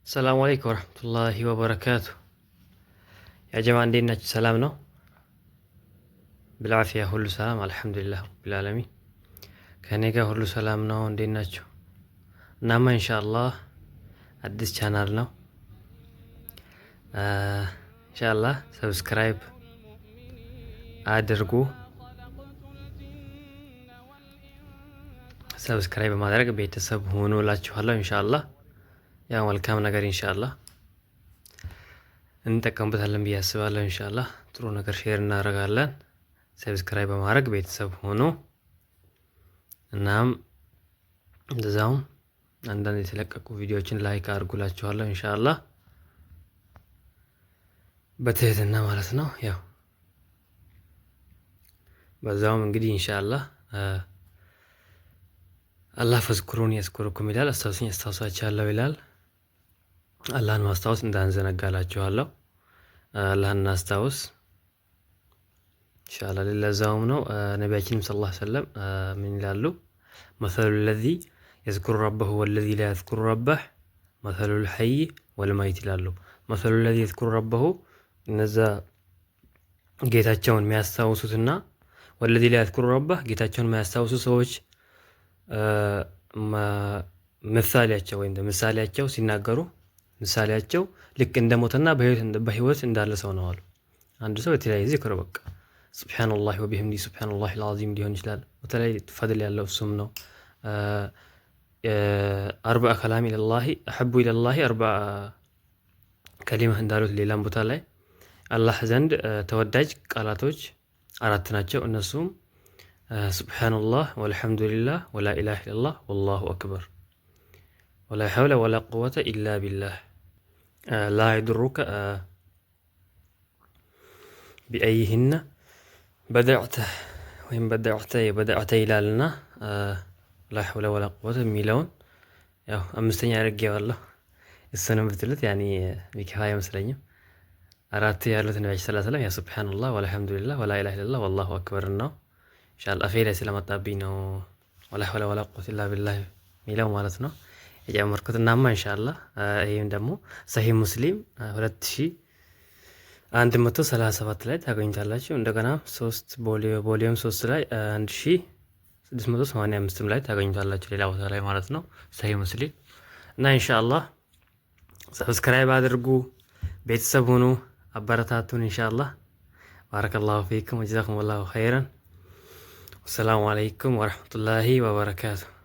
ሰላሙ አለይኩም ወረህመቱላሂ ወበረካቱ። ያ ጀማ እንዴት ናችሁ? ሰላም ነው? ብልዓፊያ ሁሉ ሰላም አልሐምዱሊላህ ረቢል ዓለሚን። ከእኔ ጋር ሁሉ ሰላም ነው። እንዴት ናችሁ? እናማ ኢንሻአላህ አዲስ ቻናል ነው። ኢንሻአላህ subscribe አድርጉ። Subscribe በማድረግ ቤተሰብ ሁኑ እላችኋለሁ። ኢንሻአላህ ያው መልካም ነገር ኢንሻአላህ እንጠቀምበታለን ብዬ አስባለሁ። ኢንሻአላህ ጥሩ ነገር share እናደርጋለን። Subscribe በማድረግ ቤተሰብ ሁኑ። እናም እንደዛውም አንዳንድ የተለቀቁ ቪዲዮዎችን like አድርጉላችኋለሁ። ኢንሻአላህ በትህትና ማለት ነው። ያው በዛውም እንግዲህ ኢንሻአላህ አላህ فاذكروني أذكركم ይላል። አስታውሱኝ አስታውሳችኋለሁ ይላል። አላህን ማስታወስ እንዳንዘነጋላችኋለሁ። አላህን እናስታውስ ኢንሻአላህ። ለዛውም ነው ነቢያችንም صلى الله عليه وسلم ምን ይላሉ? مثل الذي يذكر ربه والذي لا يذكر ربه مثل الحي والميت ይላሉ። مثل الذي يذكر ربه እነዛ ጌታቸውን የሚያስታውሱትና والذي لا يذكر ربه ጌታቸውን የማያስታውሱ ሰዎች ምሳሌያቸው ወይም ምሳሌያቸው ሲናገሩ ምሳሌያቸው ልክ እንደ ሞተና በህይወት እንዳለ ሰው ነው አሉ። አንዱ ሰው የተለያየ ዚክር በቃ سبحان الله وبحمده سبحان الله العظيم ሊሆን ይችላል። በተለይ ፈድል ያለው እሱም ነው። أربع كلام إلى الله أحب إلى الله أربع كلمة እንዳሉት ሌላም ቦታ ላይ አላህ ዘንድ ተወዳጅ ቃላቶች አራት ናቸው። እነሱም سبحان الله والحمد لله ولا إله إلا الله والله أكبر ولا حول ولا قوة إلا بالله لا يضرك بأيهن بدأت ወይም بدأت بدأت ይላልና لا حول ولا قوة የሚለውን ያው አምስተኛ አድርጌዋለሁ። እሱንም ብትሉት ያኔ ሚከፋ አይመስለኝም። አራት ያሉት ነቢያችን صلى الله عليه وسلم ያ سبحان الله والحمد لله ولا إله إلا الله والله أكبر ነው። ኢንሻአላህ አፌ ላይ ስለመጣብኝ ነው ولا حول ولا قوة إلا بالله የሚለው ማለት ነው የጨመርኩት። እናማ ኢንሻአላህ ይሄም ደግሞ ሰሂህ ሙስሊም 2137 ላይ ታገኙታላችሁ። እንደገና 3 volume 3 ላይ 1685 ላይ ታገኙታላችሁ፣ ሌላ ቦታ ላይ ማለት ነው ሰሂህ ሙስሊም። እና ኢንሻአላህ subscribe አድርጉ፣ ቤተሰብ ሁኑ፣ አበረታቱን። ኢንሻአላህ بارك الله فيكم وجزاكم الله خيرا። والسلام عليكم ورحمة الله وبركاته።